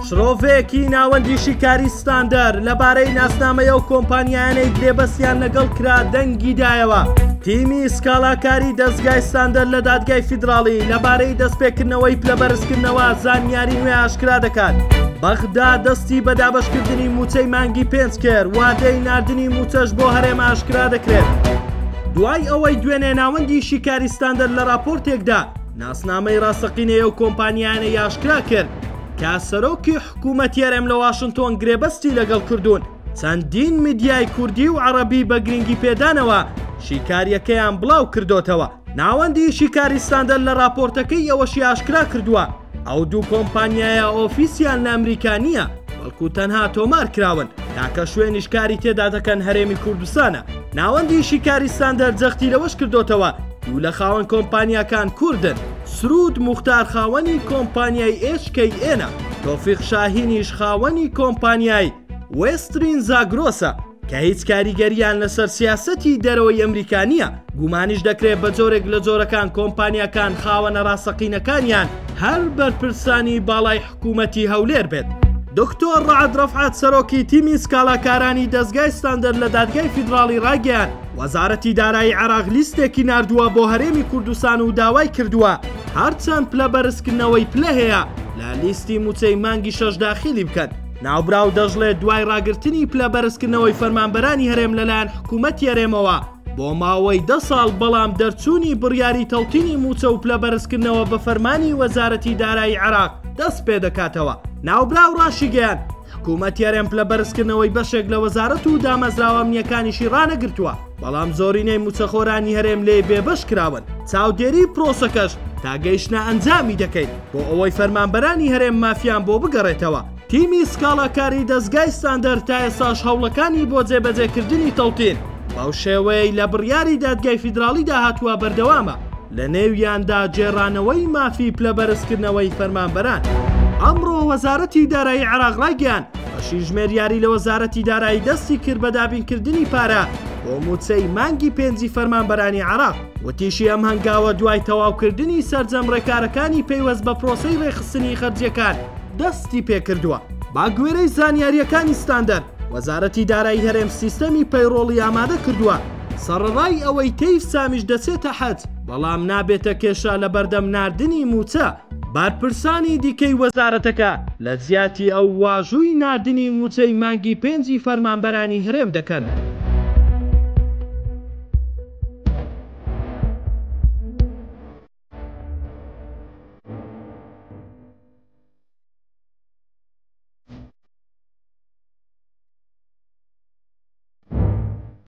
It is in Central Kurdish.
شڕۆڤەیەکی ناوەندی شیکاری ستاندەر لەبارەی ناسنامەی ئەو کۆمپانیایانەی گرێبەستیان لەگەڵ کرا دەنگی دایەوە. تیمی سکاڵاکاری دەزگای ستاندەر لە دادگای فیدراڵی لەبارەی دەستپێکردنەوەی پلەبەرزکردنەوە زانیاری نوێ ئاشکرا دەکات. بەغدا دەستی بە دابەشکردنی مووچەی مانگی پێنج کرد، وادەی ناردنی مووچەش بۆ هەرێم ئاشکرا دەکرێت. دوای ئەوەی دوێنێ ناوەندی شیکاری ستاندەر لە راپۆرتێکدا ناسنامەی راستەقینەی ئەو کۆمپانیایانەی ئاشکرا کرد کە سەرۆکی حکوومەتی هەرێم لە واشنتۆن گرێبەستی لەگەڵ کردوون، چەندین میدیای کوردی و عەڕەبی بە گرنگی پێدانەوە شیکارییەکەیان بڵاو کردۆتەوە. ناوەندی شیکاری ستاندەر لە راپۆرتەکەی ئەوەشی ئاشکرا کردووە، ئەو دوو کۆمپانیایە ئۆفیسیان لە ئەمریکا نییە، بەڵکو تەنها تۆمار کراون، تاکە شوێنیش کاری تێدا دەکەن هەرێمی کوردستانە. ناوەندی شیکاری ستاندەر جەختی لەوەش کردۆتەوە، دوو لە خاوەن کۆمپانیاکان کوردن، سرود موختار خاوەنی کۆمپانیای HKN ە، تۆفیق شاهینیش خاوەنی کۆمپانیای وێسترین زاگرۆسە، کە هیچ کاریگەرییان لەسەر سیاسەتی دەرەوەی ئەمریکا نییە، گومانیش دەکرێت بە جۆرێک لە جۆرەکان کۆمپانیاکان خاوەنە ڕاستەقینەکانیان هەر بەرپرسانی باڵای حکوومەتی هەولێر بێت. دکتۆر ڕەعد ڕەفعەت سەرۆکی تیمی سکاڵاکارانی دەزگای ستاندەر لە دادگای فیدراڵی ڕایگەیاند، وەزارەتی دارایی عێراق لیستێکی ناردووە بۆ هەرێمی کوردستان و داوای کردووە هەرچەند پلە بەرزکردنەوەی پلە هەیە لە لیستی مووچەی مانگی شەش داخیلی بکەن. ناوبراو دەشڵێت دوای ڕاگرتنی پلە بەرزکردنەوەی فەرمانبەرانی هەرێم لەلایەن حکوومەتی هەرێمەوە بۆ ماوەی دە ساڵ، بەڵام دەرچوونی بڕیاری تەوتینی مووچە و پلە بەرزکردنەوە بە فەرمانی وەزارەتی دارایی عێراق دەست پێدەکاتەوە. ناوبراو ڕاشیگەیاند، حکوومەتی هەرێم پلە بەرزکردنەوەی بەشێک لە وەزارەت و دامەزراوە ئەمنییەکانیشی ڕانەگرتووە، بەڵام زۆرینەی مووچەخۆرانی هەرێم لێی بێبەش کراون، چاودێری پرۆسەکەش تا گەیشتنە ئەنجامی دەکەین بۆ ئەوەی فەرمانبەرانی هەرێم مافیان بۆ بگەڕێتەوە. تیمی سکاڵاکاری دەزگای ستاندەر تا ئێستاش هەوڵەکانی بۆ جێبەجێکردنی تەوتین بەو شێوەیەی لە بڕیاری دادگای فیدراڵیدا هاتووە بەردەوامە، لە نێویاندا گێڕانەوەی مافی پلەبەرزکردنەوەی فەرمانبەران. ئەمڕۆ وەزارەتی دارایی عێراق ڕایگەیاند، بەشی ژمێریاری لە وەزارەتی دارایی دەستی کرد بە دابینکردنی پارە بۆ مووچەی مانگی پێنجی فەرمانبەرانی عێراق. وتیشی ئەم هەنگاوە دوای تەواوکردنی سەرجەم ڕێکارەکانی پەیوەست بە پرۆسەی ڕێکخستنی خەرجییەکان دەستی پێکردووە. بەگوێرەی زانیارییەکانی ستاندەر، وەزارەتی دارایی هەرێم سیستەمی پەیڕۆڵی ئامادە کردووە، سەڕەڕای ئەوەی تەیف سامیش دەچێتە حەج، بەڵام نابێتە کێشە لەبەردەم ناردنی مووچە، بەرپرسانی دیکەی وەزارەتەکە لە جیاتی ئەو واژووی ناردنی مووچەی مانگی پێنجی فەرمانبەرانی هەرێم دەکەن.